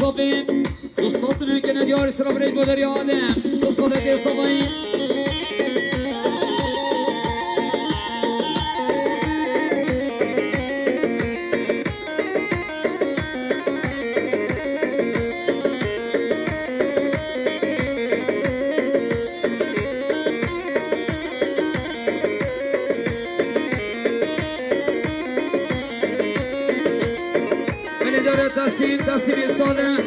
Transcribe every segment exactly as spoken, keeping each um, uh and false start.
Sabê, du sed nûkene diyarî sira birêz bo derya Adem. Du sed ê sabayî. Belê dare Tesîm, Tesîmê Salih.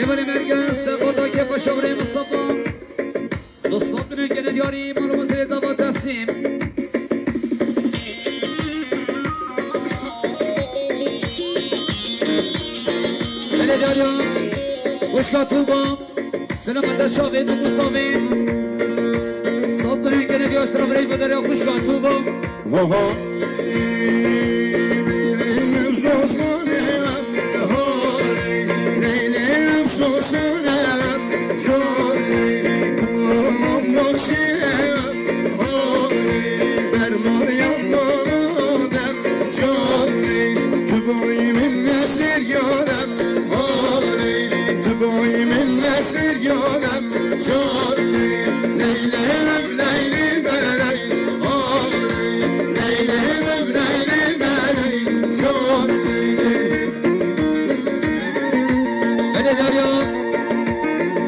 Êvanê Mergen, Sefata Kefa Şavrê Mustafa. Du sed nûkene diyarî, malbazê dava Tesîm. Belê dariya, wişka Tuba. Selamet de çavê tu musavê. Sed nûkene diya sira birêz bo derya xwişka Tuba. Aha. Belê dariya.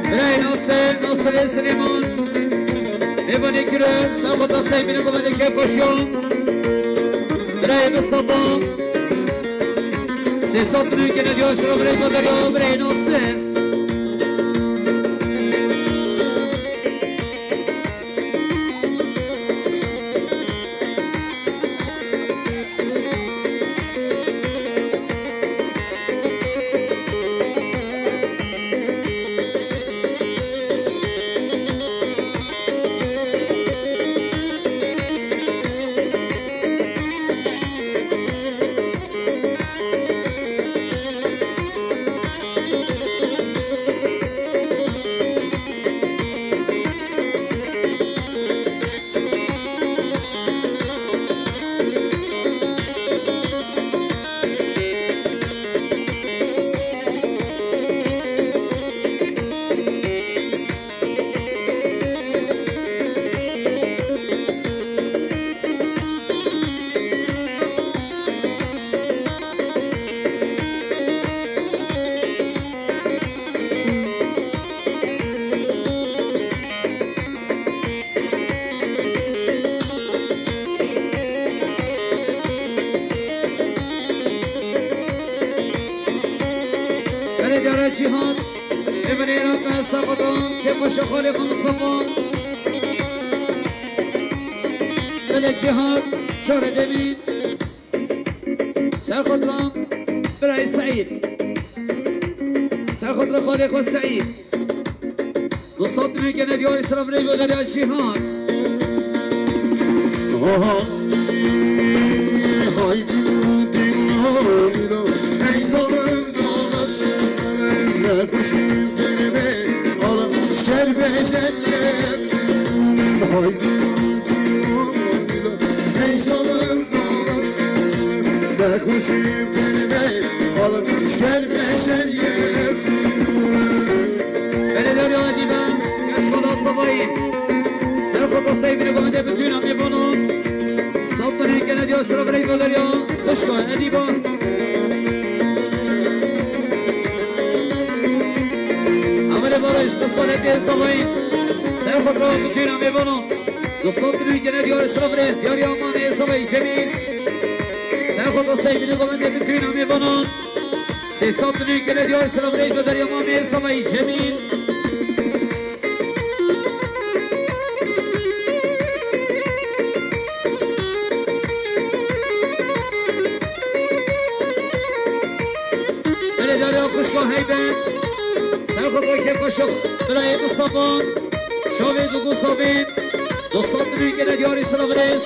Birayê Nasir, Nasirê Silêman. Mêvanê kirin, Sefata Seymînê Gulandê Kêfxweşiya. Birayê Mistefa. Sê sed nûkene diya sira birêz bo derya, birayê Nasir. Belê diyare Cîhan, ê min êra me Sefata, Kêfxweşiya xalê xwe Mistefa. Belê Cîhan, çare demî. Ser xwe dira birayê Seîd. Ser xwe dira xalê xwe Seîd. Du sed nûkene diyarî sira birêz bo derya Cîhan. Aha. Haydi dinanîna, ey zalim dalet, ne kuşî birbe, almış ker beşeriye. Haydi dinanîna, ey zalim Belê dariya Edîba, keşxala Savayî. Ser xwe tasayî bine bande bitûna mêvanan. Sed nûkene diya sira birêz bo derya, xwişka Edîba. Amelê Barış, tasayî Savayî. Ser xwe tasayî bitûna mêvanan. Du sed nûkene diyarî sira birêz, diyarî Amamê Savayî Cemîl. Ser xwe tasayî bine bande bitûna mêvanan. Sê sed nûkene diyarî sira birêz bo derya Amamê Savayî Cemîl. Belê dariya xwişka Heybet. Ser xwe xwe kêfxweşiya birayê Mistefa. Çavê Dugu Sabîn. Du sed nûkene diyarî sira birêz.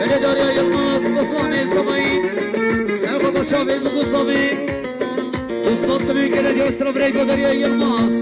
Belê dariya Yilmaz, Osmanê Savayî. Ser xwe da çavê Dugu Sabîn. Du sed nûkene diyarî sira birêz bo derya Yilmaz.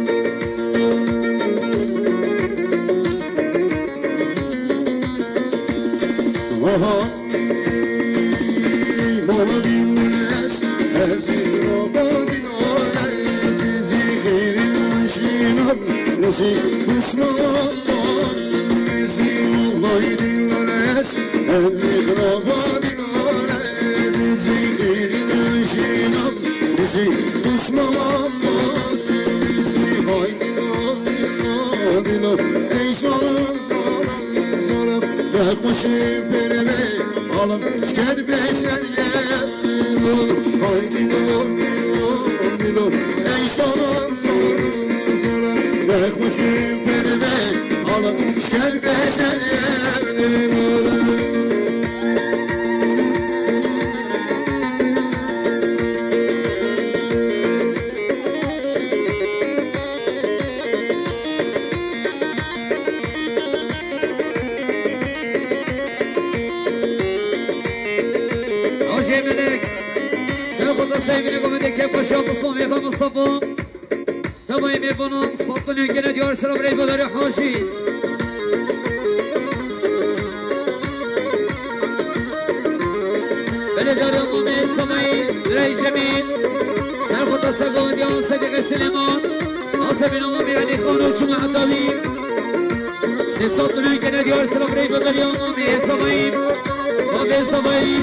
Bexweşî pêrê vê alim, şker beşer ye. Haydî lo, lo, lo, ey şalan, şalan, şalan. Bexweşî pêrê vê alim, şker beşer ye. Rojê minik. Ser xwe da sey minik û minik kêf xweşiya Mustafa, Mêva Mustafa. Tevayê mêvana sed milyon gene diyar sera birey Badarî Hacî. Belê dariya mamê Samayî, birey Cemîl. Ser xwe da ser xwe diya Sedîqê Silêman. Asebîna mamê Elî Xan û Cuma Edawî. Sê sed milyon gene diyar sera birey Badarî mamê Samayî. Mamê Samayî,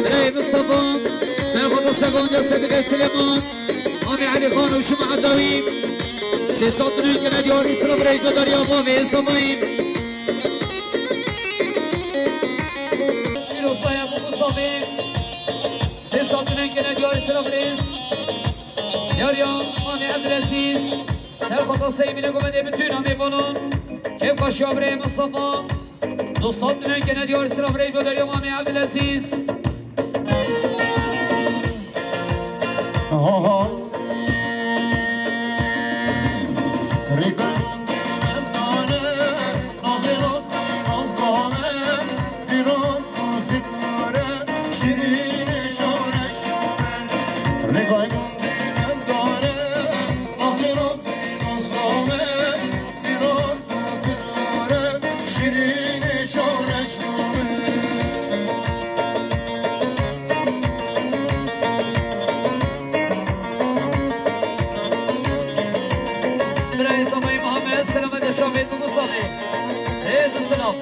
birey Mustafa. Ser xwe da ser xwe diya Sedîqê Silêman. Mamê Elî Xan û Cuma Edawî. Sê sed milyon gene diyarî sera birey Badarî mamê Samayî. Pîrozbaya Mustafê, sê sed milyon gene diyarî sera birêz. Diyariya Mamê Ebdulezîz, ser xwe da sey minik û minik kêf xweşiya birê Mustafa. Du sed milyon gene diyarî sera birê Badarî Mamê Ebdulezîz. Aha. Birayê Samayî Muhammed, selamet e şavê tu bu salê. Rêz û selam.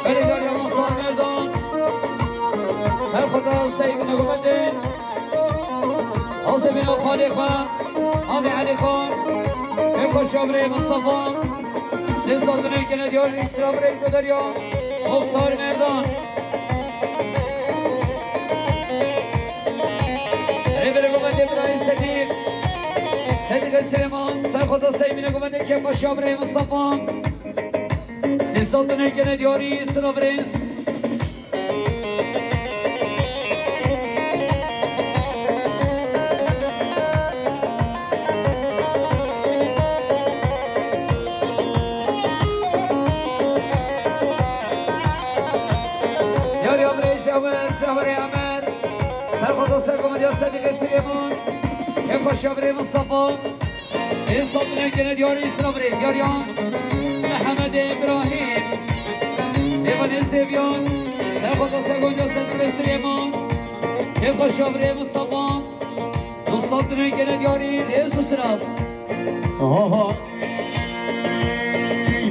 Belê dariya Muxtar Merdan. Ser xwe da sey bine gumetin. Hazê bîna xalê xwe, Amê Elî Xan, Pêkoşa birê Mustafa, sê sed milyon gene diyar îsra birê Badarî Muxtar Merdan. Rêberê gumetê birayê Sedîq, Sedîqê Silêman, ser xwe da sey bine gumetê Kêfxweşiya birê Mustafa, sê sed milyon gene diyar îsra birê Diyarî Emrê Şewer, Şewerê Emer, serxweza serxwemediya Sedîqê Silêman, Kêfxweşiya birê Mustafa. Ê sed milyon gene diyarî îsra birê, diyariya Mehemedê Îbrahîm. Ê vanê Zêviyan, serxweza serxwemediya Sedîqê Silêman. Kêfxweşiya birê Mustafa. Du sed milyon gene diyarî, rêz û silav. Aha.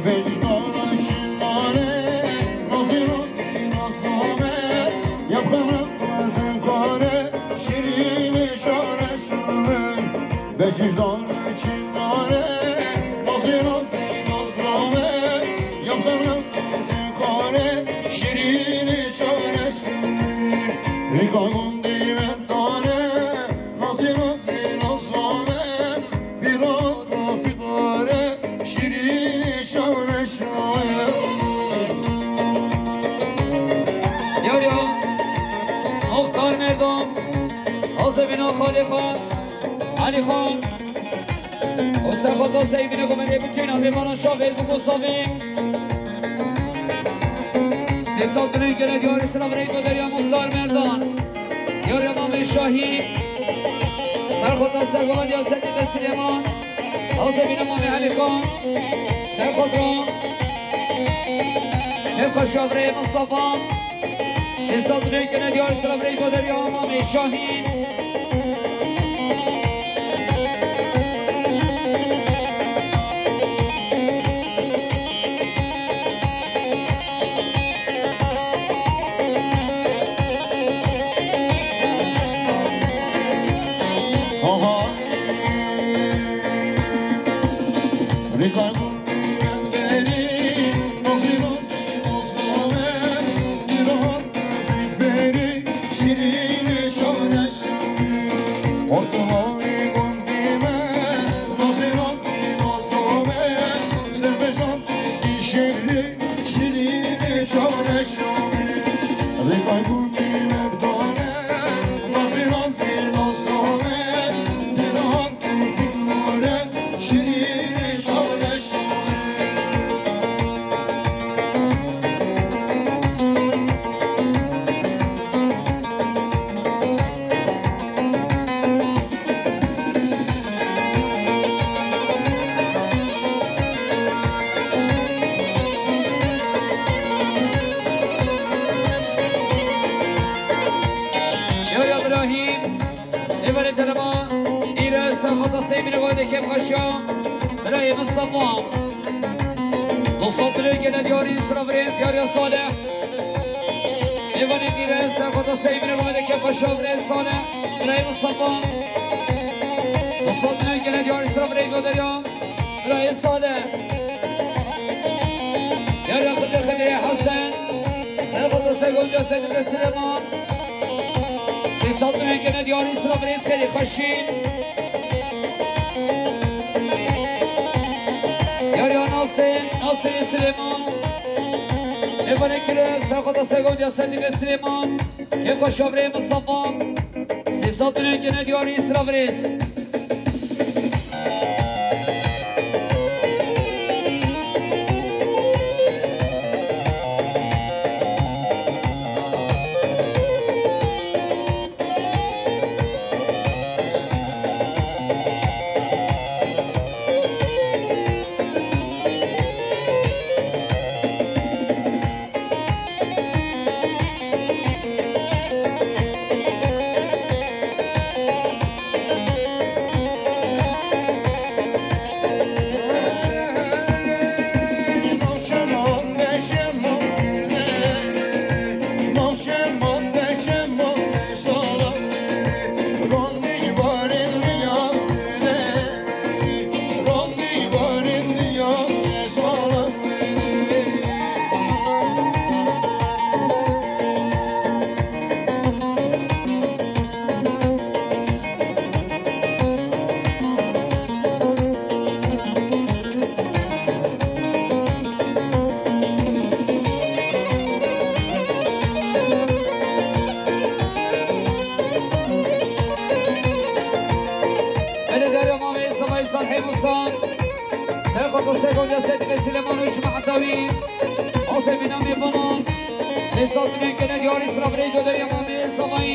Bejdara çinare, nazira nazame, yapana zemkare, şirine şare şame. Beşiktaş çinare, nazira nazame, yapana zemkare, şirine şare şame. Rika gundime dare, nazira nazame, vira fidare, şirine şare şame. Yar ya, Muxtar Merdan. Sebîna Xalî Xan, Elî Xan. Û serxwata Seybînê Gomedê, bütün mêvanan şavê bû savê. Sê sal binên gele diyarî sira vireydo derya Muxtar Merdan. Diyarê Mamê Şahî. Serxwata Sergola Diyasetî de Silêman. Azê bîne Mamê Elî Xan. Serxwata. Hevka şavrê Mustafa. Sê sal binên gele diyarî sira vireydo derya Mamê Şahî. Aha. Rîka gundî berî, nozî nozî nozlame, dîran nozî berî, şirînê şareş. Hortulawî gundî me, nozî nozî nozlame, şerbeşan têkî şirî, şirînê şareş. Rîka gundî me bidane, nozî nozî nozlame, dîran Ya, ya Ibrahim. Êvarê telema, îre serxwata Seymînê Gomedê kêfxweşiya birayê Mistefa. Dostan dilê gele diyarî sira virê diyariya Salih. Êvarê îre serxwata Seymînê Gomedê kêfxweşiya birayê Salih, birayê Mistefa. Dostan dilê gele diyarî sira virê goderiya. Birayê Salih. Diyariya Xidê Xidê Hesen. Serxwata Sergonca Sedîqê Silêman. Sê sal binên gele diyarî sira virêz xêrê xweşî. Diyariya Nasê, Nasê Silêman. Êvarê kire, serxwata Sergonca Sedîqê Silêman. Kêfxweşa birê Mistefa. Sê sal binên gele diyarî sira virêz. Belê derya Mamê Îslamay Salhê Musan. Serxwata Sergonca Sedîqê Silêman û Cuma Hetawî. Asê bîna mêvanan. Sê sal binên gele diyarî sira virê goderiya Mamê Îslamay.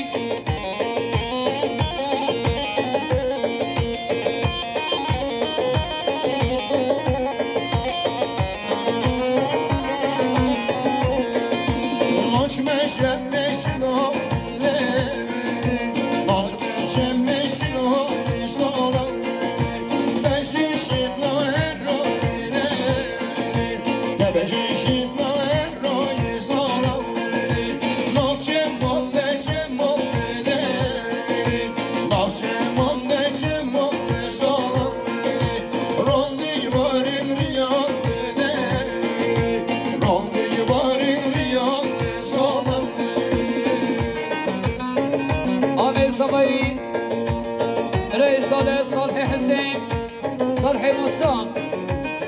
Amê Zebayî, Rey Salih, Salhê Hesên, Salhê Musan,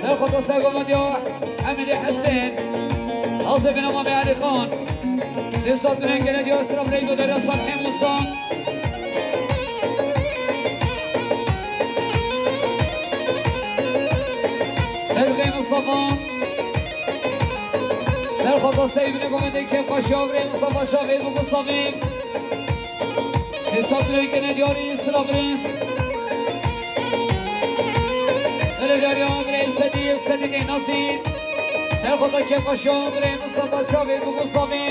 Serxwata Sergola Diya, Hemîdê Hesên, Azê bîna Mamê Elî Xan, Sê sal binên gele diyar sira birey do derya Salhê Musan. Mustafa. Serxota Seyvine gomende kêfxweşiya birê Mustafa Çavê bû Mustavî. Sê sed rêkene diyarî sila birêz. Erê diyariya birê Sedî, Sedî Geynasî. Serxota kêfxweşiya birê Mustafa Çavê bû Mustavî.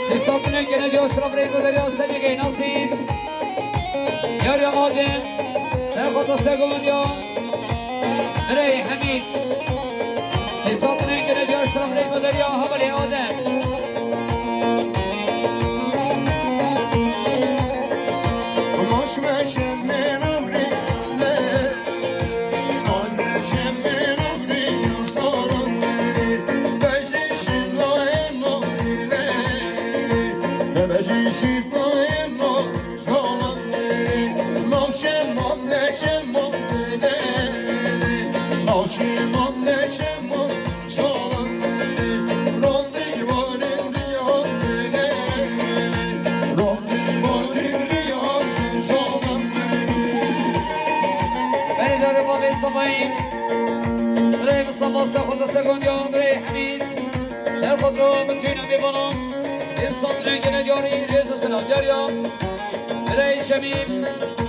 Sê sed rêkene diyar sila birê Goderiya Sedî Geynasî. Diyariya Adem. Serxota Sergomendiya. Birey Hemîd. Sê sed rêkene diyar sila birey Goderiya hevalê Adem. Berê dare bavê Samayî. Birê Mustafa Serxota Sergondiya, birê Hemîd. Serxot ro min tûna mêvanan. Ê sat rengine diyarî, rêz û selam diyariya. Birê Şemîm,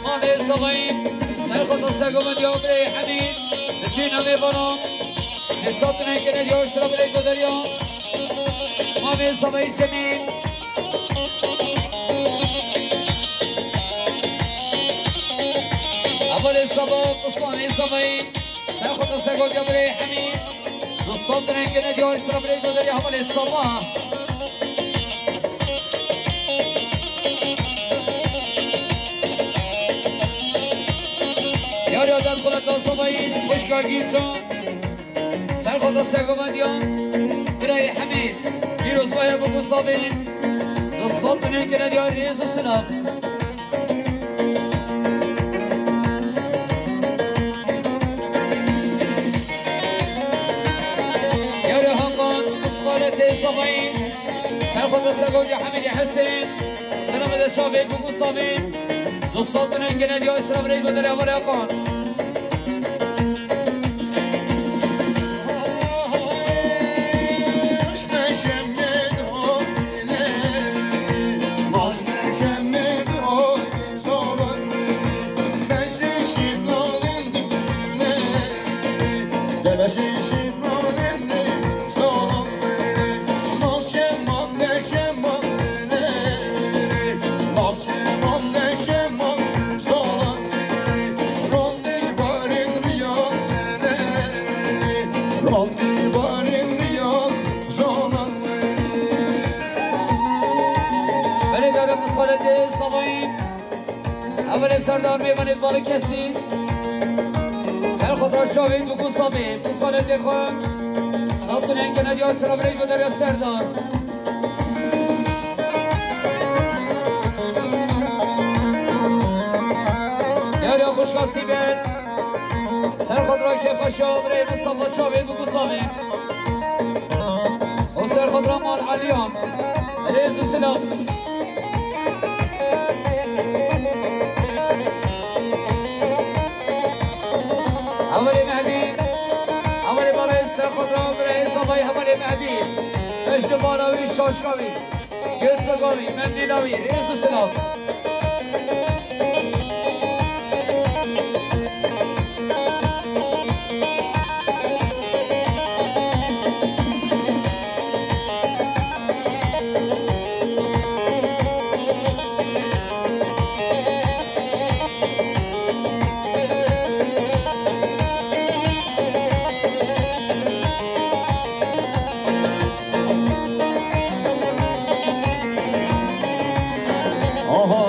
mavê Samayî. Serxota Sergondiya, birê Hemîd. Min tûna mêvanan. Sê sat rengine diyar sila birê Goderiya. Mavê Samayî Şemîm. Hevalê Saba, Osmanê Sabayî. Serxota Sergondiya birê Hemî. Du sed rengine diyar sila birê Goderiya hevalê Saba. Diyariya Dad Xuleta Sabayî, xwişka Gîrcan. Serxota Sergomendiya, birayê Hemî, pîrozbaya bû Musabê, du sed binên gele diyar rêz û silav. Yarê Hakan, Musxaletê Sabayî, Serxota Sergomendiya Hemîdê Hesên, Selamet Şavê bû Musabê, du sed binên gele diyar silav rêz û silav. Belê dare Musxaletê Sabayî. Hevalê Serdar mêvanê Balıkesir. Serxota Çavê Duku Samê. Musxaletê xwe. Sat binên gele diyar silav rêz û silav Serdar. Yarê xwişka Sîbel. Serxot ra kêfa şa birê Mustafa Çavê Duku Samê. Û Serxot ra mal Aliyan. Rêz û silav. Hevalê Mehdî. Hevalê Balayê Serxot ra birê Sabayî hevalê Mehdî. Beş numara wî, şaşka wî. Gözlüka wî, mendîla wî, rêz û silav. Aha,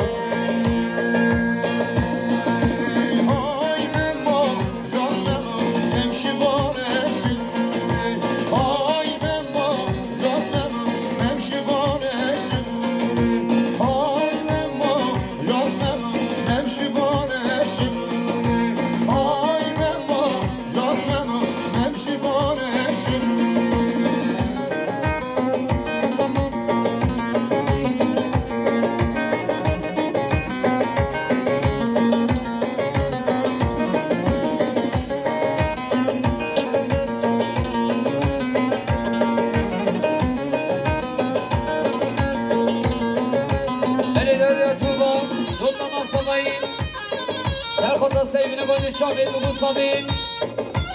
Seyvine bacı çavê bu savê.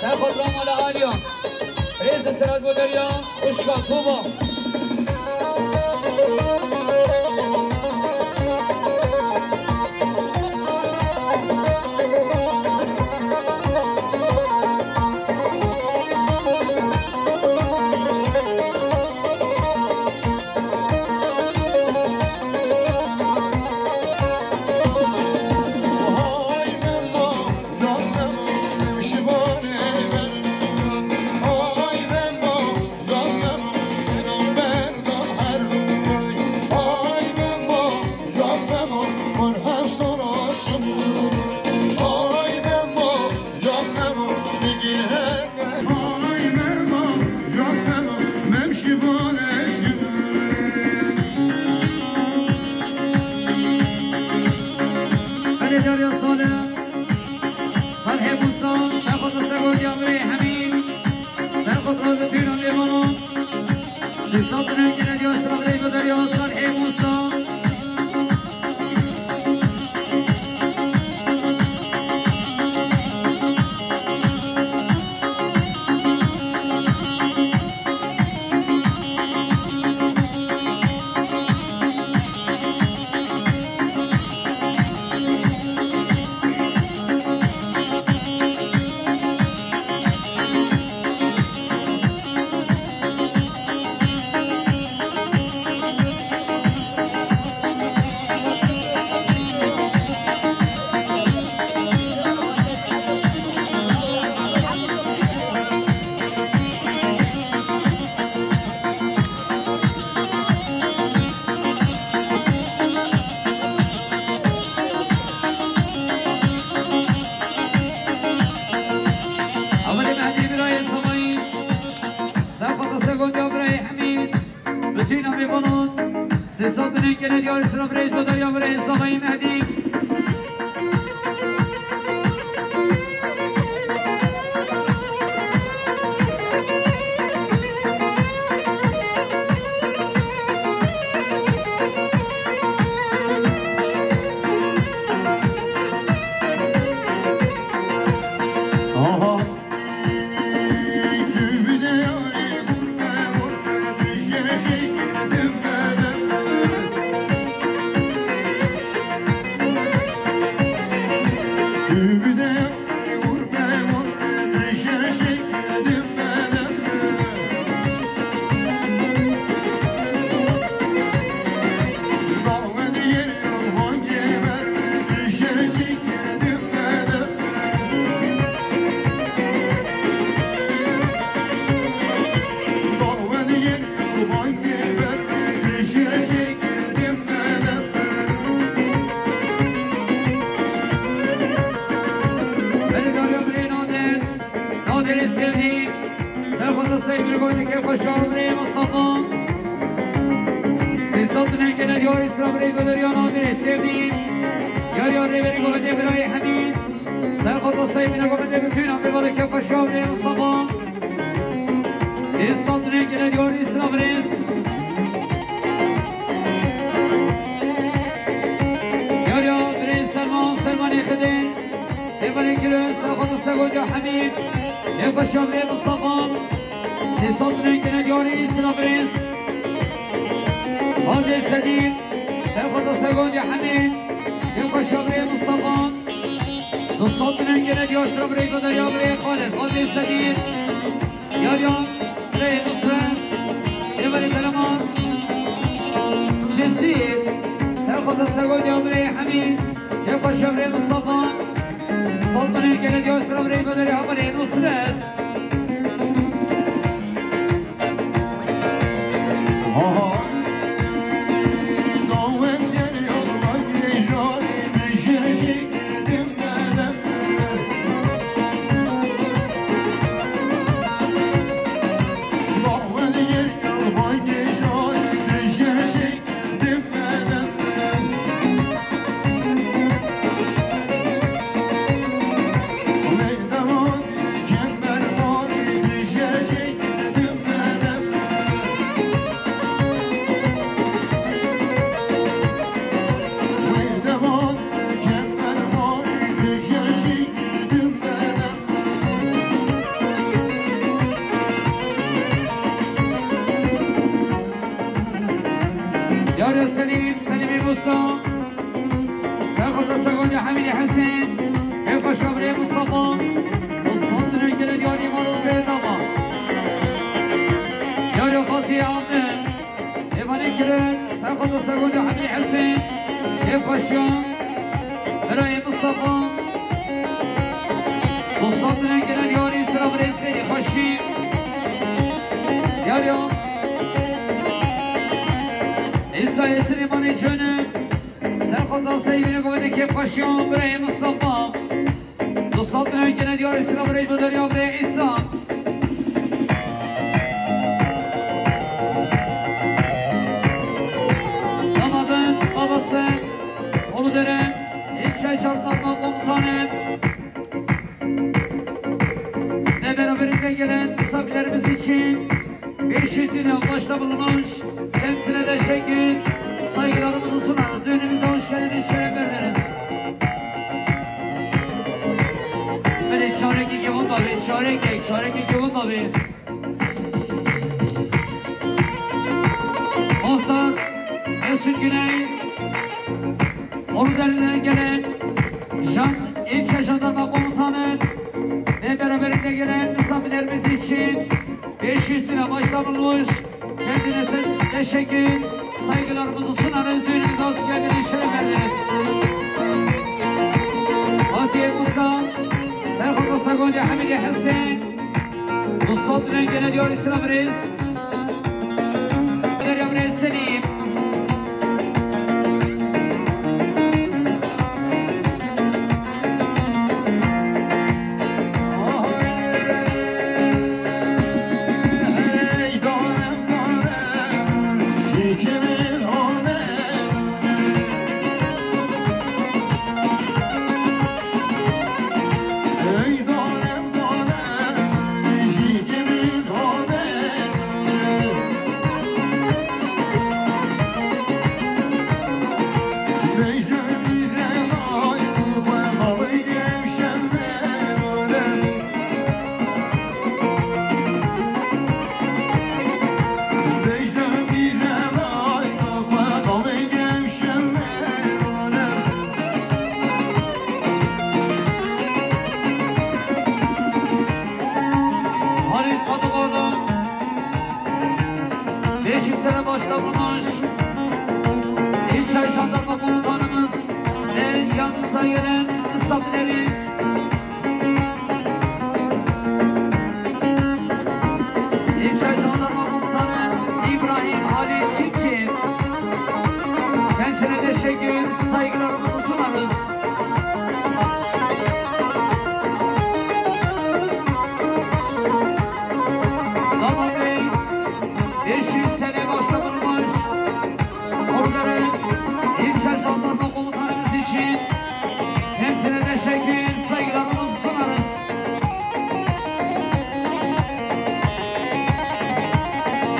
Serxot rama le aliya. Rêz û siret bo derya, xwişka Tuba. Belê Derya Salih, Salihê Musa, Serxot Sego, Yamrê Hemîn, Serxot Rojutîna Lêvana, Sîsat Rengine Diyar Sirabirê Derya, Salihê Musa. Amelê Mehdî birayê Samayî, Serxota Sego, birayê Hemîd, bütün amîvanan, Sêsat û nehîn gene diyarî sira birêz bo derya birêz Samayî Mehdî. Belê Derya birê Nadir, Nadirê Sevdî, Serxota Sego, birê Gozdê, kêfa şav birê Mustafa. Sêsat û nehîn gene diyarî sira birê Gozdê ya Nadirê Sevdî. Yar yar rêberî Gozdê birayê Hemîd. Serxota Sego, bine Gozdê, bütün amîvanan, kêfa şav birê Mustafa. Sêsat û nehîn gene diyarî sira birêz. Yar yar birê Selman, Selmanê Xidê. Êvarê Kilo, Serxota Sego, Hemîd, Êva Şavrê Mustafa, Sêsat û nehîn gene diyarî sira birêz. Hacê Sedîr, Serxota Sego, Hemîd, Êva Şavrê Mustafa, Nusat û nehîn gene diyar sira birêz bo derya birê Xalid, Hacê Sedîr. Yar yar, birê Nusret, Êvarê Delemaz, Cezîr, Serxota Sego, birê Hemîd, Êva Şavrê Mustafa, Nusat û nehîn gene diyar sira birêz bo derya birê Nusret. Hemîdî Hesên, hêfa şabrê Mustafa, Mustafa Tunel gele diyarî Marozê dama. Yarê xwazî aldı. Êvanê kirin, serxweda serxweda Hemî Hesên, hêfa şiyan, birayê Mustafa, Mustafa Tunel gele diyarî sira birêz xeyrî xweşî. Yarê. Îsa Hesên êvanê cönü. Serxweda Seyîdê Govendê kêfxweşiyan birayê Mustafa. Du sed milyon gene diyarê sira birayê Bederiya birayê Îsa. Damadın babası Uludere ilçe jandarma komutanı ve beraberinde gelen misafirlerimiz için beş yüz lira başta bulunmuş, kendisine teşekkür, saygılarımızı sunarız. Düğünümüze hoş geldiniz, şeref verdiniz. Beni çareki kevin tabi, çareki, çareki kevin tabi. Muhtar Mesut Güney, Uludere'den gelen Jan, ilçe jandarma komutanı ve beraberinde gelen misafirlerimiz için beş yüz lira başta bulunmuş. Kendinize teşekkür, saygılarımızı sunarız. Düğünümüze hoş geldiniz, şeref verdiniz. Fatih Musa, Serhat Asagol, Hamid Hüseyin, Mustafa Gülen gene diyor İslam Reis. Meryem Reis Selim. Halil Sadıkoğlu, beş yüz sene başta bulunmuş ilçe jandarma komutanımız ve yanımıza gelen misafirlerimiz, İlçe Jandarma Komutanı İbrahim Ali Çiftçi, kendisine teşekkür, saygılarımızı sunarız. Damat Bey, beş yüz sene başta bulunmuş, Ordu'nun ilçe jandarma komutanımız için kendisine teşekkür, saygılarımızı sunarız.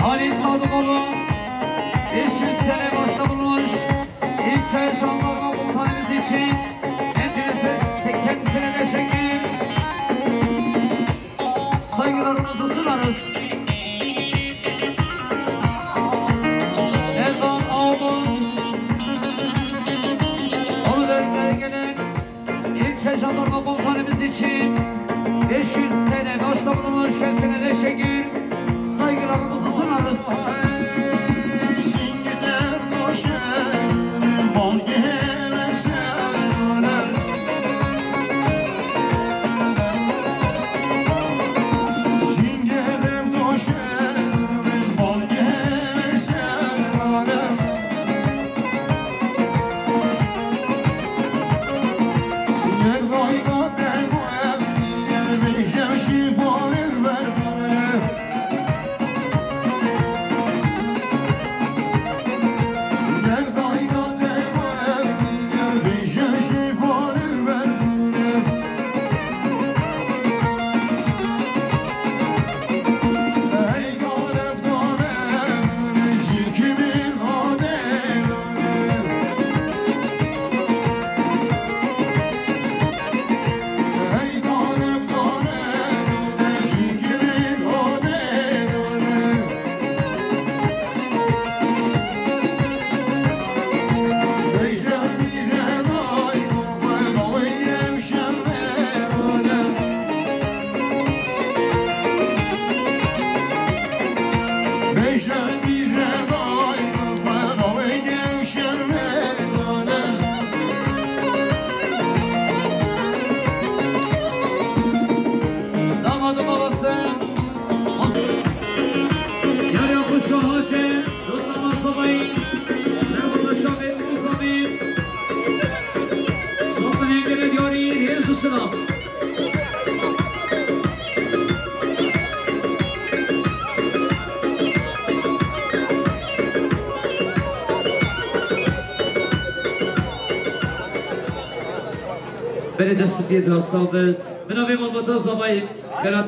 Halil Sadıkoğlu, beş yüz sene başta bulunmuş ilçe jandarma komutanımız için kendisine, kendisine teşekkür, saygılarımızı sunarız. Erdoğan Ağabey, onu da gelen ilçe jandarma komutanımız için beş yüz T L bağışta bulunmuş, kendisine teşekkür, saygılarımızı sunarız. Şuna. Berê destê diye dira sabit. Bina vê malbata zavayê. Berat